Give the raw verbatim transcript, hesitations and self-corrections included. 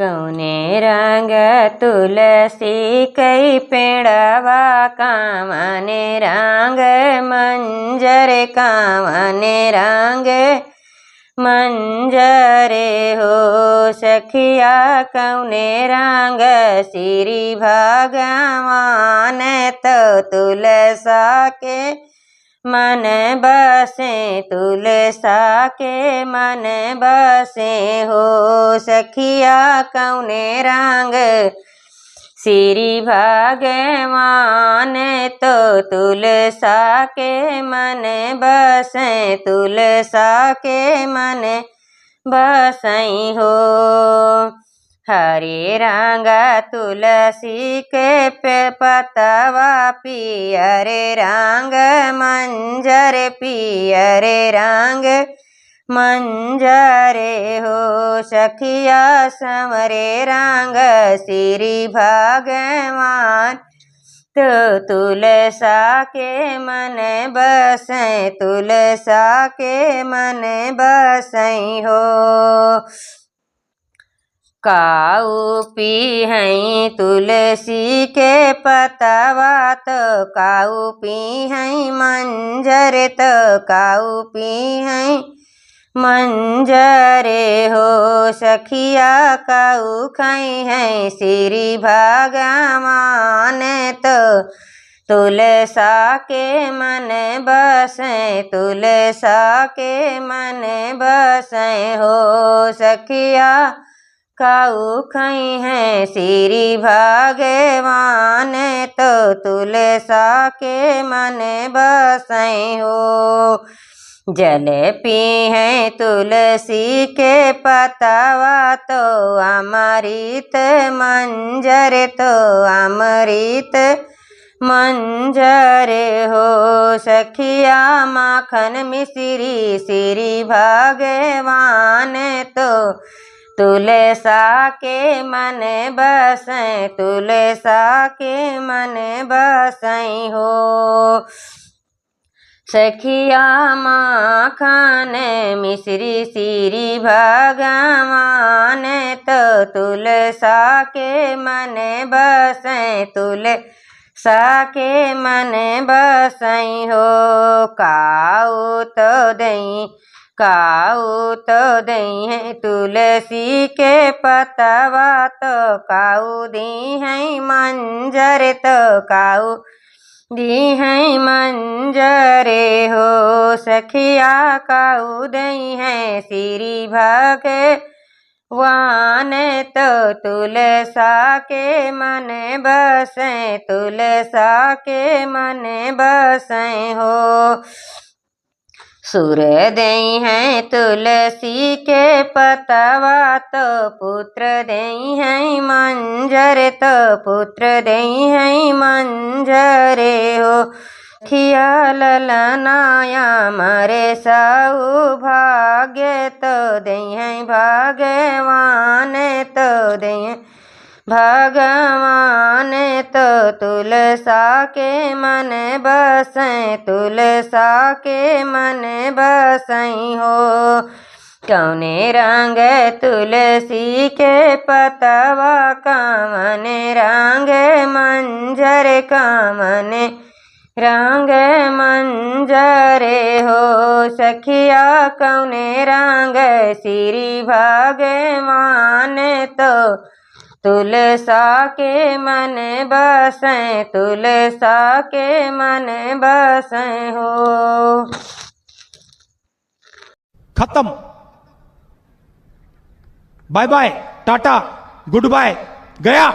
कउने रंग तुलसी कइ पेड़वा, कवने रंग मंजर, कवने रंग मंजर हो सखिया, कउने रंग श्री भगवान। तो तुलसा के मन बसे, तुलसा के मन बसे हो सखिया, कउने रंग श्री भगवान। तो तुलसा के मन बसे, तुलसा के मन बसई हो। हरे रंग तुलसी के पे-, पतवा, पियर रंग मंजर, पियर रंग मंजर हो सखिया, संवरे रंग श्री भगवान। तो तुलसा के मन बसे, तुलसा के मन बसई हो। काऊ पीहैं तुलसी के पतवा, तो काऊ पीहैं मंजर, तो काऊ पीहैं मंजर हो सखिया, काऊ खइहैं श्री भगवान। तो तुलसा के मन बसे, तुलसा के मन बसे हो सखिया, काऊ खइहैं श्री भगवान। तो तुलसा के मन बसे हो। जल पीहैं तुलसी के पतवा, तो अमृत मंजर, तो अमृत मंजर हो सखिया, माखन मिश्री श्री भगवान। तो तुलसा के मन बसे, तुलसा के मन बसे हो सखिया, माखन मिश्री श्री भगवान। तो तुलसा के मन बसे, तुलसा के मन बसे हो। काऊ तो दई, काऊ तो दइहैं तुलसी के पतवा, तो काऊ दीहैं मंजर, तो काऊ दीहैं मंजर हो सखिया, काऊ दइहैं श्री भगवान। तो तुलसा के मन बसे, तुलसा के मन बसे हो। सुर दइहैं तुलसी के पतवा, तो पुत्र दइहैं मंजर, तो पुत्र दइहैं मंजर हो। खिया ललनाया मरे सौभाग्य, तो दइहैं भगवान, तो दइहैं भगवान। तो तुलसा के मन बसे, तुलसा के मन बसे हो। कउने रंग तुलसी के पतवा, कवने रंग मंजर, कवने रंग मंजर हो सखिया, कउने रंग श्री भगवान। तो तुलसा के मन बसे, तुलसा के मन बसे हो। खत्म। Bye bye, tata, good bye, गया।